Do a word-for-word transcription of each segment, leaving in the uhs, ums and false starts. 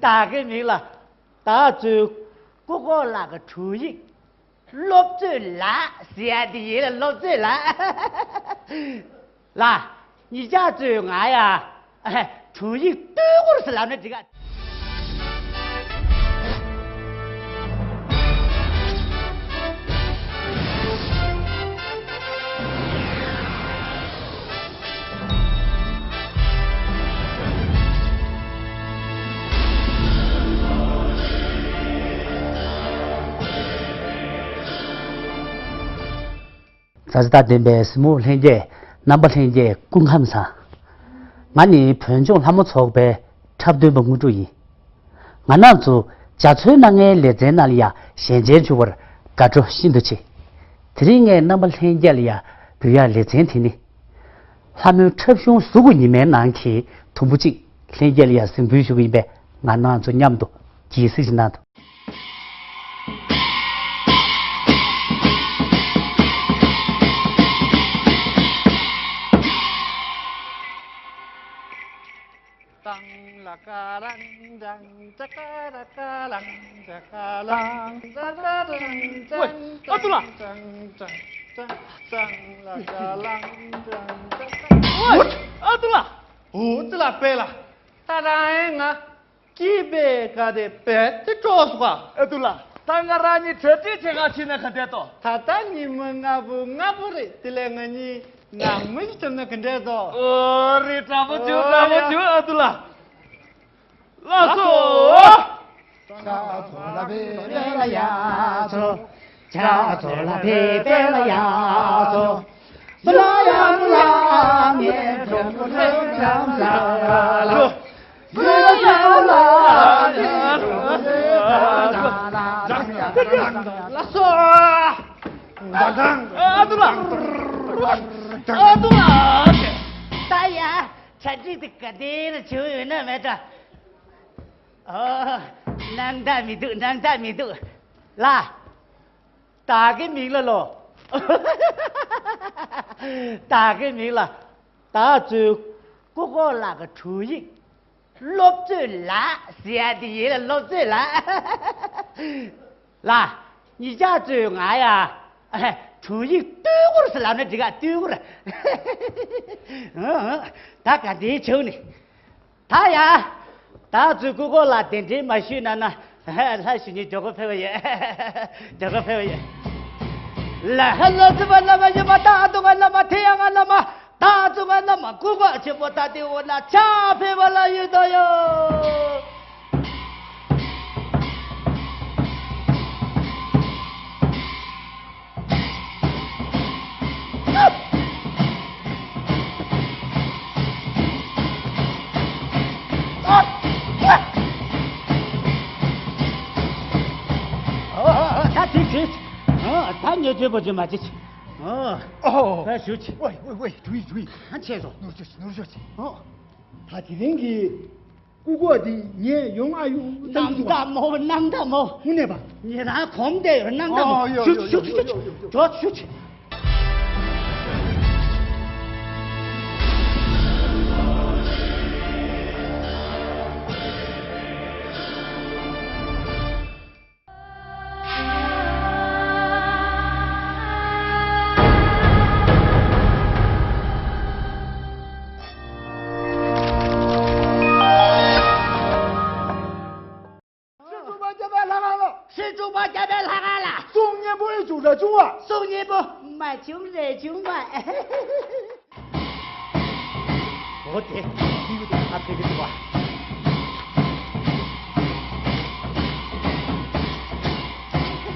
བདག་གི་མིང་ལ་ད་ཚོའི་ཀུ་ཀོ་ལགས་ཀྱི་དྲུང་ཡིག་སློབ་གཙོ་ལགས་ཟེར་ཡ་དེ་ཡིན་ལ། སློབ་གཙོ་ལགས། ལགས། ཉིན་ཞག་ཚོའི་ང་ཡ་དྲུང་ཡིག་སྟོད་སྐོར་ཟེར་ལབ་ན་འགྲིག་ག་མཛའ་བརྩེ་དང་ལྡན་པའི་གཟིགས་མོ་བ་ལྷན་རྒྱས། རྣམ་པ་ལྷན་རྒྱས་སྐུ་ཁམས་བཟང་། ང་ནི་བོད་ལྗོངས་ལྷ་མོ་ཚོགས་པའི་འཁྲབ་སྟོན་པ་དངོས་གྲུབ་ཡིན། ང་རང་ཚོ་འཇའ་ཚོན་སྣ་ལྔའི་ལེ་ཚན་ནང་ལ་ཡང་ཞལ་མཇལ་བྱུང་བར་དགའ་སྤྲོ་ཤིན་ཏུ་ཆེ། དེ་རིང་ངས་རྣམ་པ་ལྷན་རྒྱས་ལ་ཡང་འབུལ་ཡག་ལེ་ཚན་དེ་ནི། ལྷ་མོའི་འཁྲབ་གཞུང་གཟུགས་པོ་ཉི་མའི་ནང་གི་དུམ་བུ་གཅིག་ལྷན་རྒྱས་ལ་ཡང་གཟིགས་འབུལ་ཞུ་གི་ཡིན་པས། ང་རང་ཚོ་མཉམ་དུ་དགྱེས་གཟིགས་ཤིག་གནང་དང་། ཨ་ཏུ་ལ། ཨ་ཏུ་ལ། འོ་ཙི་ལ་པེ་ལ། ད་རང་ཨེ་ང་སྐྱིད་པའི་ག་དེ་བེད་དེ་སྤྲོ་སོང་ག་ཨ་ཏུ་ལ། ད་ང་རང་གཉིས་གྲ་སྒྲིག་བྱེད་ག་ཕྱིན་ན་ག་བདེ་ཏོ། ད་ལྟ་ཉིན་མོ་ལྔ་པོ་ལྔ་པོ་རེད། དེ་ལས་ང་གཉིས་ནང་མི་ཞིག་ཐོབ་ན་ག་འདྲས་དོ། ཨོ་རེད། དྲང་པོ་བྱུང་། དྲང་པོ་བྱུང་། ཨ་ཏུ་ལ། ལགས་སོ། ལགས་སོ། ཨ་ཏུ་ལ། ཨ་ཏུ་ལ། ད་ཡ། གྲ་སྒྲིག་དེ་ག་དེ་ལ་བྱུང་ཡོད་ན་མེད་དྲ། ཨོ། སྣང་དག་མི་འདུག་སྣང་དག་མི་འདུག་ལ། བདག་གི་མིང་ལ་ལོ། བདག་གི་མིང་ལ་ད་ཚོའི་ཀུ་ཀོ་ལགས་ཀྱི་དྲུང་ཡིག་སློབ་གཙོ་ལགས་ཟེར་ཡ་དེ་ཡིན་ལ། སློབ་གཙོ་ལགས། ལགས། ཉིན་ཞག་ཚོའི་ང་ཡ་དྲུང་ཡིག་སྟོད་སྐོར་ཟེར་ལབ་ན་འགྲིག་ག་སྟོད་སྐོར། ད་ག་འདྲའི་བྱུང་ནི། ད་ཡ། ད་ཚོའི་ཀུ་ཀོ་ལགས་གདན་འདྲེན་མ་ཞུས་ན་ན། ལྷ་ཞུ་ཉིན་མགྱོགས་པོ་ཕེབས་པ་ཡོད། མགྱོགས་པོ་ཕེབས་པ་ཡོད། ལ་ཧ་ལ་ཙི་བ་ལ་མ་ཡི་མ་ད་དུ་ང་ལ་མ་ཐེ་ཡ་ང་ལ་མ། ད་ཚོ་ང་ལ་མ་ཀུ་ཀོ་ཆེན་པོ་ད་དེ་འོ་ན་ཆ་ཕེབས་པ་ལ་ཡོད་དོ་ཡོ། ད་དེ་བྱེད། ད་ཉོ་ཆོས་པོ་ཆོས་མ་བྱེད། ཨོ། ད་ཞུ་ཆེ། ཝེ་ཝེ་ཝེ། ཀྲུའུ་ཡི། ཀྲུའུ་ཡི། ཨ་ཆེ་སོ། ནོར་ཤོ་ཆེ། ནོར་ཤོ་ཆེ། ཨོ། ད་དེ་རིང་གི་ཀུ་ཀོ་འདི་ངས་ཡོང་ཨ་ཡོང་། སྣང་དག་མོ། སྣང་དག་མོ། དངོས་གནས་པ། ངེད་རང་གོམ་བསྡད་ཡོད། སྣང་དག་མོ། ཨོ་ཡོ། ཞུ་ཡོ་ཞུ་ཡོ་ཞུ་ཡོ་ཞུ་ཡོ་ཞུ་ཡོ། ཞུ་ཞུ་ཆེ། ཤེས་ཆུང་པ་རྒྱ་བལ་ལྷ་ཁང་ལ། ཤེས་ཆུང་པ་རྒྱ་བལ་ལྷ་ཁང་ལ། གསུང་སྙན་པོ་ཨེ་བྱུང་ར་བྱུང་བ། གསུང་སྙན་པོ་མ་བྱུང་རེ་བྱུང་བ། འོ་དེ་ཁྱི་ཡུ་དེ་ཁ་ཕེ་གི་འདུག་བ།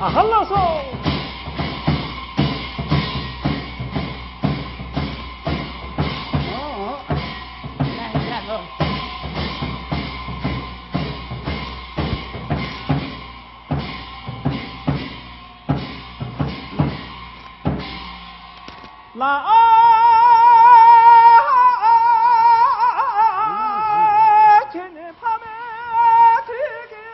ཨ་ཧ་ལ་སོ། ཨོ་ཨོ། ལ་ཧ་ལ་སོ། ལ་ཨ། ཁྱེད་ནི་ཕ་མའི་ཚིག་གི།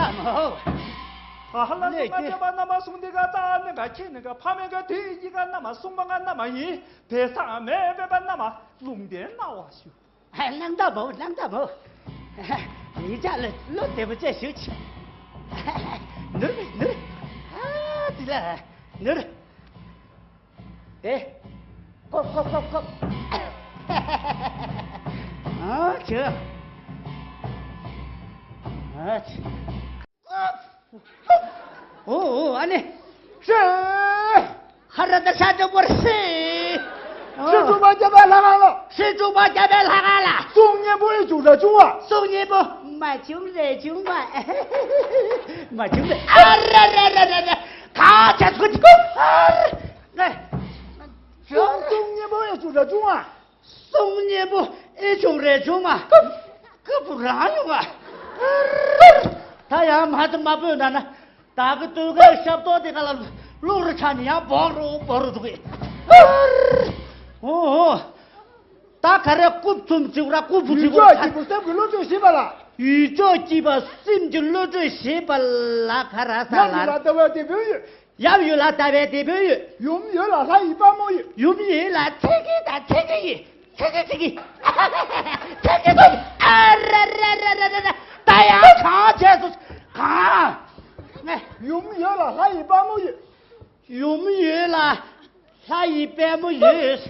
ཨ་ལ་ལས་ཀྱི་སྐྱེས་པ་རྣམ་པ་གསུམ་འདི་ག་རྩ་ནས་ག་ཁྱེད་ནི་ག་ཕ་མེས་ག་དེ་ཡི་ག་རྣམ་པ་གསུམ་པ་ག་རྣམ་པ་ཡིན། དེ་ཚང་མེད་པའི་པ་རྣམ་པ་ལུང་བསྟན་གནང་བ་ཞུ། གླང་དར་མོ། གླང་དར་མོ། ཡིན་ཅག་ལ་བློ་བདེ་པོ་བཅས་ཞུ་ཆི། ནུར་ནུར། ཨ་དེ་ལ་ནུར། དེ། ཀོབ་ཀོབ་ཀོབ་ཀོབ། ཨ་ཆུ། ཨ་ཆུ། ཨོ་ཨོ་ཨ་ནི། ཧྲེ། ཧ་ར་ད་ཤ་ཅོ་བོར་ཤེ། ཧྲི་ཀྲུང་པ་རྒྱ་བལ་ལྷ་ཁང་ལ། ཧྲི་ཀྲུང་པ་རྒྱ་བལ་ལྷ་ཁང་ལ། གསུང་སྙན་པོ་ཨེ་བྱུང་ར་བྱུང་བ། གསུང་སྙན་པོ་མ་བྱུང་རེ་བྱུང་བ། མ་བྱུང་རེ། ཨ་ར་ར་ར་ར་ར། ག་ཆ་ཚུ་ཅི་ཀོ། ཨ་ར། གསུང་གསུང་སྙན་པོ་ཨེ་བྱུང་ར་བྱུང་བ། གསུང་སྙན་པོ་ཨེ་བྱུང་རེ་བྱུང་བ། ཀུ་ཀུ་བུ་རང་ཡོང་བ། ད་ཡང་མ་དུ་མ་བོས་ན་ན། ད་གི་སྟོད་ཁའི་ཞབས་ཏོག་དེ་ག་ལ་བླུག་རུ་ཆགས་ནས་ཡང་སྦོག་རུ་སྦོག་རུ་འདུག་གི། ཨོ་ཨོ། ད་ག་རེ་རྐུབ་ཚུམ་བྱེད་ར་རྐུབ་བུ་ཡུལ་བྱེད་ཕྱོགས་ར། སྐྱིད་པོ་སེམས་ཀྱི་བློ་གྲོས་ཞེས་པ་ལ། ཡུལ་ཕྱོགས་སྐྱིད་པ་སེམས་ཀྱི་བློ་གྲོས་ཞེས་པ་ལ་ག་ར་ས་ཡབ་ཡུལ་ལ། ལ་ལྟ་བའི་དེད་དཔོན་ཡོད། ཡབ་ཡུལ་ལ་ལྟ་བའི་དེད་དཔོན་ཡོད། ཡུམ་ཡུལ་ལ་ལྷ་ཡི་དཔལ་མོ་ཡོད། ཡུམ་ཡུལ་ལ་ཚེ་གི་དང་ཚེ་གི་ཡི། ཚེ་གི་ཚེ་གི། ཚེ་གི་ཚེ་གི། ཨ་ར་ར་ར་ར་ར་ར། ད་ཡང་གང་བྱས་སོ། གང་། ཡུམ་ཡུལ་ལ་ལྷ་ཡི་དཔལ་མོ་ཡོད། ཡུམ་ཡུལ་ལ་ལྷ་ཡི་དཔལ་མོ་ཡོད།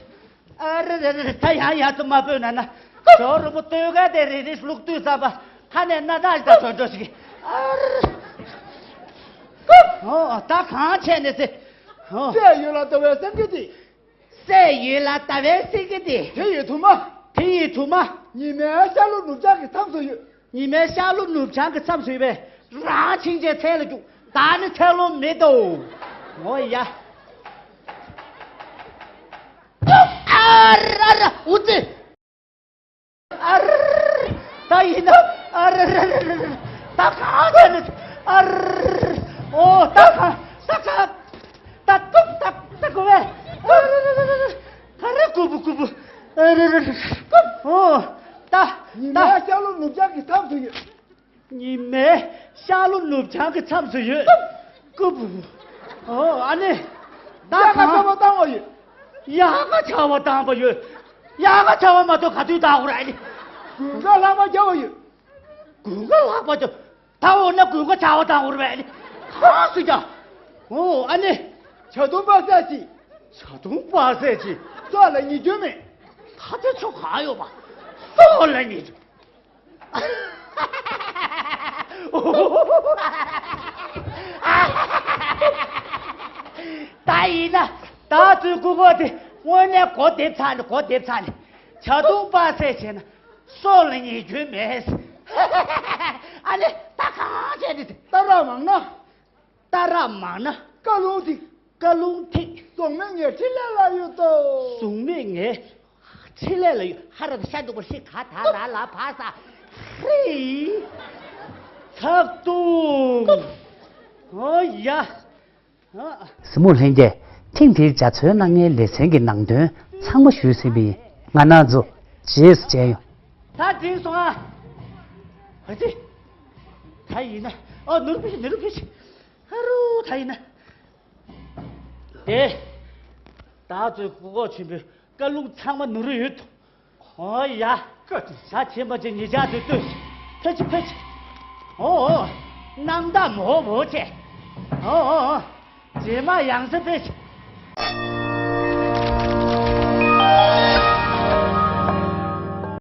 ཨ་ར་ར་ར་ར། ད་ཡང་ཡར་ཙམ་མ་བོས་ན་ན། ཇོ་རུ་པོ་སྟོད་ཁ་དེ་རེ་རེ་བླུག་དུས་ཙམ་པ་ཁ་ནས་སྣ་ཐག་ཅིག་ད་གྲོལ་འགྲོ་ཞིག། ཨ་ར། ཨོ་ད་གང་བྱས་ནས་ཚེ། ཨོ། སྲས་ཡུལ་ལ་ལྟ་བའི་སེང་གེ་དེ། སྲས་ཡུལ་ལ་ལྟ་བའི་སེང་གེ་དེ། དེ་ཡི་དུ་མ། དེ་ཡི་དུ་མ། ཉི་མའི་ཤར་ལྷོ་ནུབ་བྱང་གི་མཚམས་སུ་ཡོད། ཉི་མའི་ཤར་ལྷོ་ནུབ་བྱང་གི་མཚམས་སུ་ཡོད་པས་རང་ཕྱིན་ཆད་ཚལ་ལ་རྒྱུག། ད་ནི་ཚལ་ལོ་མེད་དོ། ངོ་ཡ། ཨ་ར་ར་འུ་ཙི། ཨ་ར་ར་ར། ད་ཡིན་ན་ཨ་ར་ར་ར་ར་ར། ད་གང་བྱས་ནས་ཨ་ར་ར་ར། ཨོ་ད་གང་ད་གང་། ད་ཀུབ་ད་ད་ཀུབ་བས། ཨ་ར་ར་ར་ར་ར། ག་རེ་ཀུབ་ཀུབ། ཨ་ར་ར་ར་ར། ཀུབ། ཨོ་ད་ཉི་ད། མའི་ཤར་ལྷོ་ནུབ་བྱང་གི་མཚམས་སུ་ཡོད། ཉི་མའི་ཤར་ལྷོ་ནུབ་བྱང་གི་མཚམས་སུ་ཡོད། ཀུབ། ཨོ་ཨ་ནི། ད་ཡག་ག་གང་། ཆར་པ་བཏང་བ་ཡོད། ཡག་ག་ཆར་པ་བཏང་བ་ཡོད། ཡག་ག་ཆར་པ་མ་གཏོགས་ག་དུས་བཏང་དགོས་རེད་ཨ་ནི། དགུན་ཁ་ལྷགས་པ་རྒྱབ་པ་ཡོད། དགུན་ཁ་ལྷགས་པ་རྒྱབ། ད་འོ་ན་དགུན་ཁ་ཆར་པ་བཏང་དགོས་རེད་པས་ཨ་ནི། གང་སུ་ཀྱང་། ཨོ་ཨ་ནི། བྱ་དུང་པ་སྲས་ཀྱིས། བྱ་དུང་པ་སྲས་ཀྱིས། སྲོག་ལ་ཉེས་སྐྱོན་མེད། ད་ལྟ་ཆོ་ག་ཡོད་པ། སྲོག་ལ་ཉེས་སྐྱོན། ད་ཡིན་ན་ད་ཚོའི་སྐུ་གོ་དེ་དངོས་གནས་གོ་བདེ་ཚར་ནས་གོ་བདེ་ཚར་ནས། བྱ་དུང་པ་སེ་བྱས་ན་སྲོག་ལ་ཉེས་སྐྱོན་མེད། ཨ་ནི་ད་གང་བྱས་ནས་ད་ར་མང་ན། ད་ར་མང་ན། བཀའ་ལུང་ཐིག་བཀའ་ལུང་ཐིག་གཟུངས་མེད་ངའི་ཕྲིན་ལས་ལ་ཡོད་དོ། གཟུངས་མེད་ངའི་ཕྲིན་ལས་ལ་ཡོད། ཧ་ར་ད་ཤ་འདུག་པ་ཧྲི་ག་ད་ར་ལ་བ་ས་ཧྲི། ཚག་ཏུ། ཨོ་ཡ། ཨ། གཟིགས་མོ་ལྷན་རྒྱས། ཐེངས་འདིའི་འཇའ་ཚོན་སྣ་ལྔའི་ལེ་ཚན་གྱི་ནང་དོན་ཚང་མ་ཞུས་ཟིན་པ་ཡིན། ང་རང་ཚོ་རྗེས་སུ་མཇལ་ཡོང་། ད་འགྲིག་སོང་ཨ། ཨ་ཙི། ད་ཡིན་ན། ཨོ་ནུར་ཕི་ཤི་ནུར་ཕི་ཤི། ཧ་རུ་ད་ཡིན་ན། དེ། ད་ཚོའི་སྐུ་གོ་ཆེན་པོའི་བཀའ་ལུང་ཚང་མ་ནུ་རུ་ཡོད་དོ། ཨོ་ཡ། བཀའ་དྲིན་ཆེ། ཆེན་པོ་ཅིག་ཉེ་ཆར་དུ་ལྟོས་ཤིག་ཕེ་ཆི་ཕེ་ཆི། ཨོ་ཨོ། སྣང་དག་མོ་བོ་ཆེ། ཨོ་ཨོ་ཨོ། རྗེས་མ་ཡང་སེ་ཕེ་ཆི།